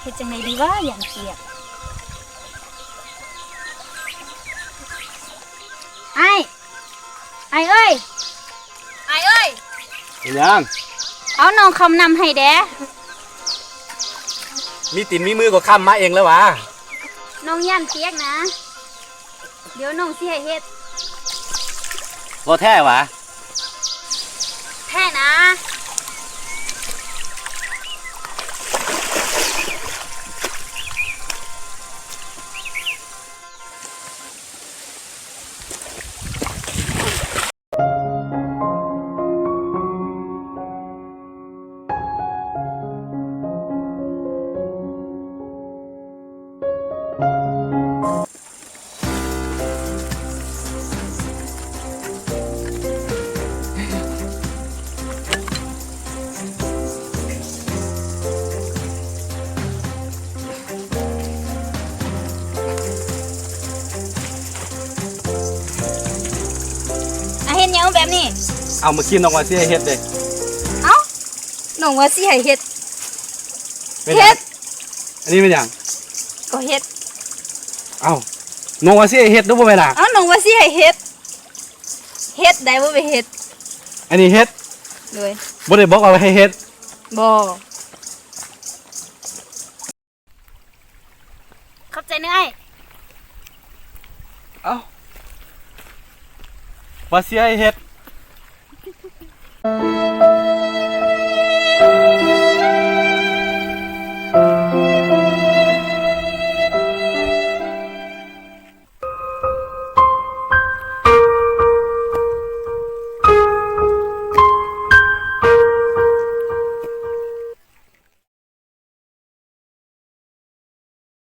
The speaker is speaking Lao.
ເຮັດຈັ່ງໃດດີວະ ຢ້ານປຽກ. ອ້າຍ ອ້າຍເອີຍ ອ້າຍເອີຍ. ເປັນຫຍັງ? ເອົາໜອງຄຳນ້ຳໃຫ້ແດ່. ມີຕີນມີມືກໍຄຳມາເອງແລ້ວຫວາ. ນ້ອງຢ້ານປຽກນະ. ດຽວນ້ອງຊິໃຫ້ເຮັດ. ເວົ້າແທ້ຫວາ? ແທ້ນະ. ອາ ເຮັດຫຍັງແບບນີ້? ເອົາ ເມື່ອກີ້ນ້ອງວ່າຊິໃຫ້ເຮັດເດ້. ເອົ້າ ນ້ອງວ່າຊິໃຫ້ເຮັດ. ເຮັດຫຍັງ? ອັນນີ້ແມ່ນຫຍັງ? ກໍເຮັດ. ເອົ້າ ນ້ອງວ່າຊິໃຫ້ເຮັດເດ້ ບໍ່ແມ່ນນະ? ເອົ້າ ນ້ອງວ່າຊິໃຫ້ເຮັດ. ເຮັດໄດ້ ບໍ່ໄປເຮັດ. ອັນນີ້ເຮັດ. ໂດຍ. ບໍ່ໄດ້ບອກວ່າໃຫ້ເຮັດ. ບໍ່. ຂອບໃຈເດີອ້າຍ. ເອົ້າ ວ່າຊິໃຫ້ເຮັດ.